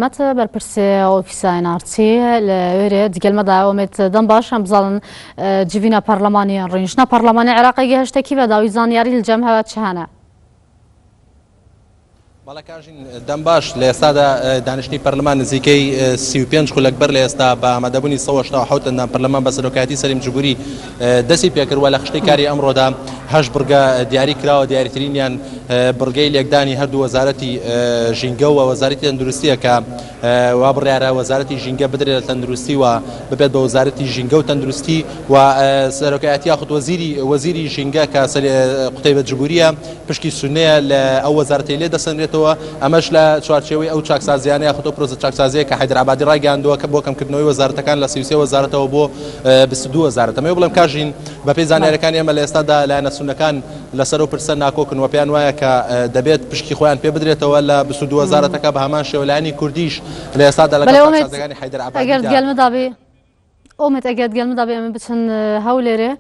مەت بەرپرسێ ئۆفیسا NRC لە وێرێ دگەل مەدا ئۆمێد دەم باش ئەم بزانن جڤینە پەرلەمانی ڕینشنا پەرلەمانی عێراقی گەهشتە کی بە داوی زانیاری لە جەم هەوە چ هەنە؟ بەڵێ کاژین دەم باش لە ئێستادا دانیشتنی پەرلەمان نزیکەی 35 خولەک بەر لە ئێستا بە ئامادەبوونی 187 ئەندام پەرلەمان بە سەرۆکایەتی سەلیم جبوری دەستی پێکردوە لە خشتەی کاری ئەمڕۆدا هەشت بڕگە دیاری کراوە دیاریترینیان بڕگەی لێکدانی هەردوو وەزارەتی ژینگە و وەزارەتی تەندروستیە کە وا بڕیارە وەزارەتی ژینگە بدرێت لە تەندروستی و ببێت بە وەزارەتی ژینگە و تەندروستی و سەرۆکایەتی یاخود وەزیری وەزیری ژینگە کە قوتەیبە جبوریە پشکی سونەیە لە ئەو وەزارەتەی لێ دەسەنرێتەوە ئەمەش لە چوارچێوەی ئەو چاکسازیانە یاخود ئەو پرۆسە چاکسازیە کە حەیدەر عەبادی ڕایگەیاندووە کە بۆ کەمکردنەوەی وەزارەتەکان لە 33 وەزارەتەوە بۆ 22 وەزارەت ئەمەوێ بڵێم کاژین بەپێی زانیاریەکانی ئێمە لە ئێستادا لایەنە سوننەکان لەسەر ئەو پرسە ناکۆکن و پێیان وایە کە دەبێت پشکی خۆیان پێ بدرێتەوە لە 22 وەزارەتەکە بە هەمان شێوە لایەنی کوردیش لە ئێستادا لەگەڵ چاکسازیەکانی حەیدەر عەبادیدا ئومێد ئەگەر گەلمدا بێ ئەمە بچن هەولێرێ.